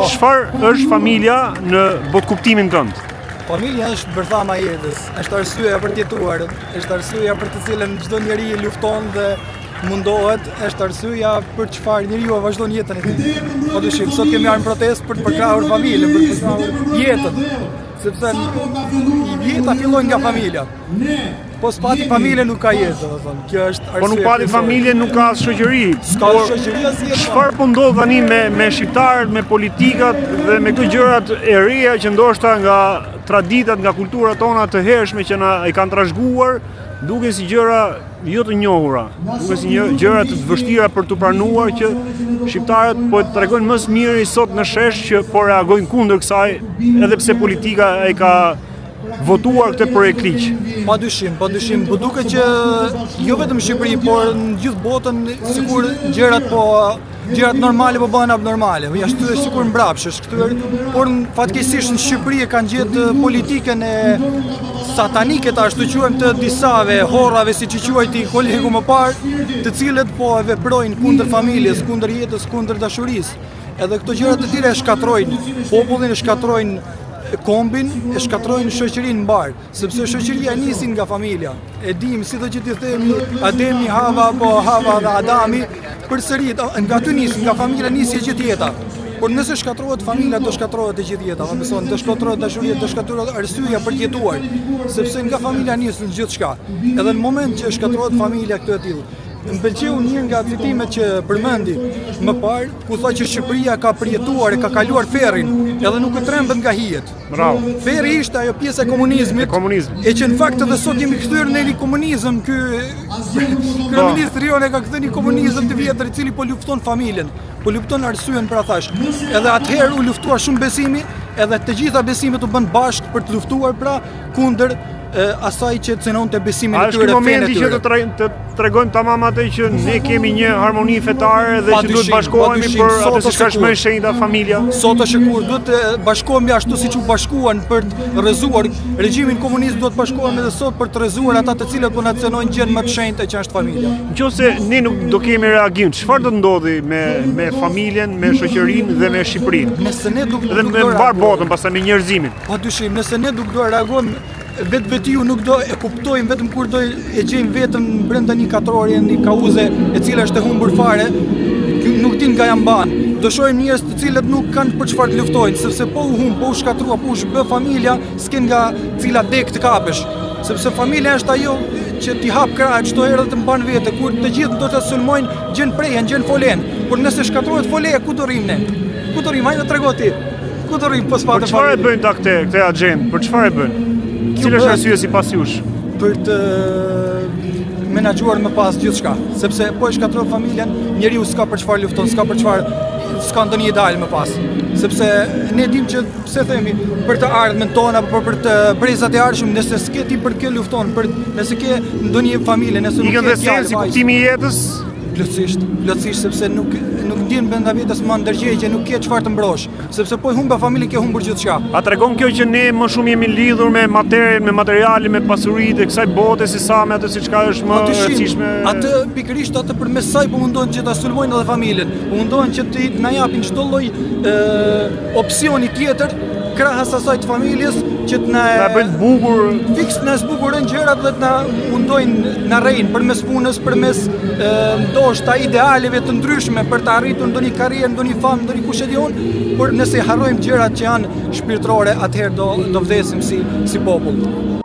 Po. Çfarë është familja në botëkuptimin tënd? Familja është bërthama e jetës, është arsyeja për të jetuar, është arsyeja për të cilën çdo njeri lufton dhe mundohet, është arsyeja për çfarë njeriu e vazhdon jetën e tij. Pa dyshim, sot kemi ardhur në protestë për të përkrahur familjen, për të përkrahur jetën, sepse jeta fillon nga familja. Po s'pati familje nuk ka jetë, domethënë. Kjo është arsye. Po nuk pati familje nuk ka as shoqëri. S'ka shoqëri as jetë. Çfarë po ndodh tani me me shqiptarët, me politikat dhe me këto gjërat e reja që ndoshta nga traditat, nga kulturat tona të hershme që na i kanë trashëguar, duken si gjëra jo të njohura, duken si një gjëra të vështira për t'u pranuar që shqiptarët po e tregojnë më së miri sot në shesh që po reagojnë kundër kësaj, edhe pse politika e ka votuar këtë projektligj. Pa dyshim, pa dyshim, po duket që jo vetëm në Shqipëri, por në gjithë botën sikur gjërat po gjërat normale po bëhen abnormale. Ja shtye sikur mbrapsht, është kthyer, por fatkeqësisht në Shqipëri e kanë gjetë politikën e satanike ta ashtu quajmë të disave, horrave siç i quajti kolegu më parë, të cilët po e veprojnë kundër familjes, kundër jetës, kundër dashurisë. Edhe këto gjëra të tilla e shkatërrojnë popullin, e shkatërrojnë kombin, e shkatërrojnë shoqërinë mbarë, sepse shoqëria nisi nga familja. E dimë sido që t'i themi Ademi, Hava apo Hava dhe Adami, përsëri nga aty nisi, nga familja nisi e gjithë jeta. Por nëse shkatërrohet familja, do shkatërrohet e gjithë jeta, më beson, do shkatërrohet dashuria, do shkatërrohet arsyeja për të jetuar, sepse nga familja nis gjithçka. Edhe në moment që shkatërrohet familja këtë e tillë, Më pëlqeu një nga citimet që përmendi më parë, ku tha që Shqipëria ka përjetuar e ka kaluar ferrin, edhe nuk e trembet nga hijet. Bravo. Ferri ishte ajo pjesa e komunizmit. E komunizmit. E që në fakt edhe sot jemi kthyer në një komunizëm, ky po. kryeministri jonë e ka kthyer një komunizëm të vjetër i cili po lufton familjen, po lufton arsyen pra thash. Edhe atëherë u luftua shumë besimi, edhe të gjitha besimet u bënë bashkë për të luftuar pra kundër asaj që cenonte besimin e tyre, fenë e tyre. A është momenti që të, tre, të tregojmë tamam atë që ne kemi një harmoni fetare dhe që duhet bashkohemi për atë se çka është më e shenjta familja? Sot është kur duhet të bashkohemi ashtu siç u bashkuan për të rrëzuar regjimin komunist, duhet të bashkohemi edhe sot për të rrëzuar ata të cilët po na cenojnë gjënë më të shenjtë që është familja. Nëse ne nuk do kemi reagim, çfarë do të ndodhi me me familjen, me shoqërinë dhe me Shqipërinë? Nëse ne nuk dhe me mbarë botën, pastaj me njerëzimin. Pa dyshim, nëse ne nuk do reagojmë vetvetiu nuk do e kuptojmë vetëm kur do e gjejmë veten brenda një katrorje, një kauze e cila është e humbur fare, nuk din nga ja mban. Do shohim njerëz të cilët nuk kanë për çfarë të luftojnë, sepse po u humb, po u shkatërrua, po u zhbë familja, s'ke nga cila degë të kapesh. Sepse familja është ajo që t'i hap krahët çdo herë dhe të mban vete, kur të gjithë do të sulmojnë, gjen prehjen, gjen folenë. Por nëse shkatërrohet foleja, ku do rrimë ne? Ku do rrimë? Hajde trego ti. Ku do rrimë po s'pate Për çfarë e bëjnë ta këtë, këtë agjendë? Për çfarë e bëjnë? Cila është arsyeja sipas jush? Për të menaxhuar më pas gjithçka, sepse po e shkatërron familjen, njeriu s'ka për çfarë lufton, s'ka për çfarë s'ka ndonjë ideal më pas. Sepse ne dim që pse themi për të ardhmen tonë apo për të brezat e ardhshëm, nëse s'ke ti për kë lufton, për nëse ke ndonjë familje, nëse nuk ke djalë, si kuptimi i jetës, Plotësisht, plotësisht sepse nuk nuk ndjen brenda vetes më ndërgjegje, nuk ke çfarë të mbrosh, sepse po e humbe familjen ke humbur gjithçka. A tregon kjo që ne më shumë jemi lidhur me materien, me materialin, me pasuritë e kësaj bote se sa me atë se çka është më e rëndësishme? Atë pikërisht atë përmes saj po mundohen që ta sulmojnë edhe familjen. Po mundohen që të na japin çdo lloj opsioni tjetër krahas asaj të familjes që të na na bëjnë të bukur, fiks na zbukurojnë gjërat dhe të na mundojnë na rrejnë përmes punës, përmes ndoshta idealeve të ndryshme për të arritur ndonjë karrierë, ndonjë famë, ndonjë kush e di unë, por nëse harrojmë gjërat që janë shpirtërore, atëherë do do vdesim si si popull.